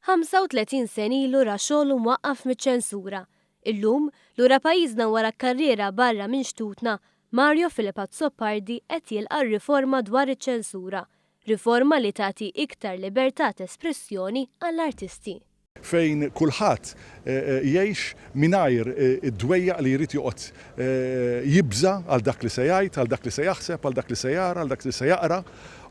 35 sena ilu ra xogħlu mwaqqaf miċ-ċensura. Illum, lura pajjiżna wara karriera barra minn xtutna, Mario Philip Azzopardi qed jilqa' r-riforma dwar iċ-ċensura. Riforma li tagħti iktar libertà t'espressjoni għall-artisti. Fejn kulħadd jgħix mingħajr id-dwejjaq li jrid joqgħod jibża' għal dak li se jgħid, għal dak li se jaħseb, għal dak li se jara, għal dak li se jaqra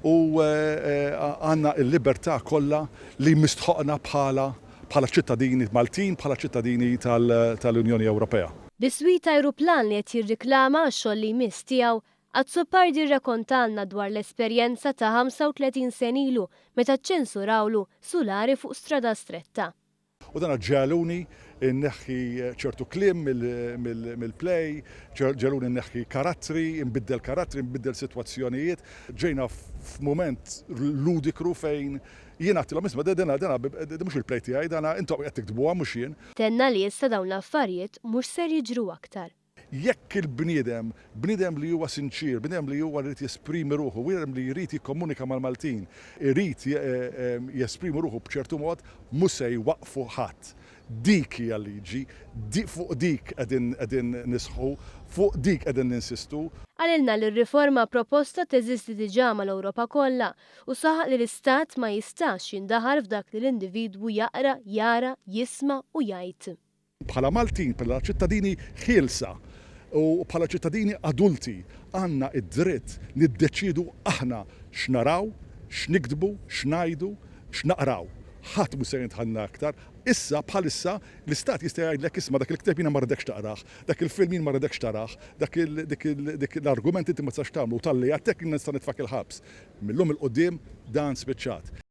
u għandna l-libertà kollha li mistħoqna bħala bħala ċittadini Maltin, bħala ċittadini tal-Unjoni Ewropea. Biswit ajruplan li qed jirriklama għax-xogħol li jmiss tiegħu, Azzopardi rrakontalna dwar l-esperjenza ta' 35 sena ilu meta ċċensurawlu sulari fuq strada stretta. U dan ġegħluni nneħħi ċertu kliem mill-play, ġegħluni nneħħi karattri, nbiddel karattri, nbiddel sitwazzjonijiet. Ġejna f'mument ludikru fejn jien għedtilhom isma' dana mhux il-play tiegħi, dana intom qed tiktbuha mhux jien. Tenna li issa dawn l-affarijiet mhux ser jiġru aktar. Jekk il-bniedem, bniedem li huwa sinċier, bniedem li huwa jrid jesprimi ruħu, bniedem li jrid jikkomunika mal-Maltin, irid jesprimi ruħu b'ċertu mod, mhux se jwaqqfu ħadd. Dik hija l-liġi, fuq dik qegħdin qegħdin nisħu, fuq dik qegħdin ninsistu. Qalilna li r-riforma proposta teżisti diġà mal-Ewropa kollha u saħaq li l-Istat ma jistax jindaħal f'dak li l-individwu jaqra, jara, jisma' u jgħid. Bħala Maltin, bħala ċittadini ħielsa u bħala ċittadini adulti għandna d-dritt niddeċiedu aħna x'naraw, x'niktbu, x'ngħidu, x'naqraw. Ħadd mhu se jindħalna aktar. Issa, bħalissa, l-Istat jista' jgħidlek isma' dak il-ktieb jiena ma rridekx taqrah, dak il-film jien ma rridekx tarah, dak dik l-argument inti ma tistax tagħmlu u talli għedt hekk jien nista' nitfgħek il-ħabs. Mil-lum 'il quddiem dan spiċċat.